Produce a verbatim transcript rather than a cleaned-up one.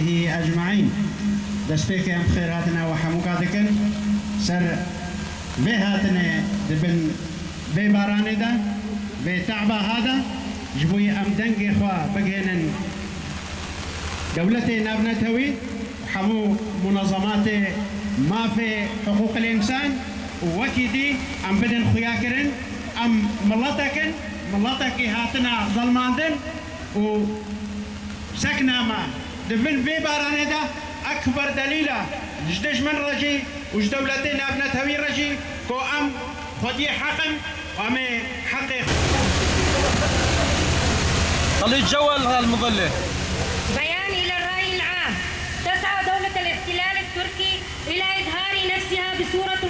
Hî ecmaîn. Destpêkê em xêr hatina we hemûka dikin ser vê hatinê di bin vê baranê de, vê te'ba ha de, ji bo em dengê xwe bigihênin dewletê navnetewî, hemû munezematê mafê hiqûqil însan û wekî dî em bidin xuyakirin, em miletek in, miletekî hatina zelmandin û sekna me di vin vê baranê de ekber delîl e ji dijmin re jî û ji dewletê navnetewî re jî ku em xwediyê heq in û em ê heqê xwe. خلي الجو المظلة. بيان إلى الرأي العام. تسعى دولة الاحتلال التركي إلى إظهار نفسها بصورة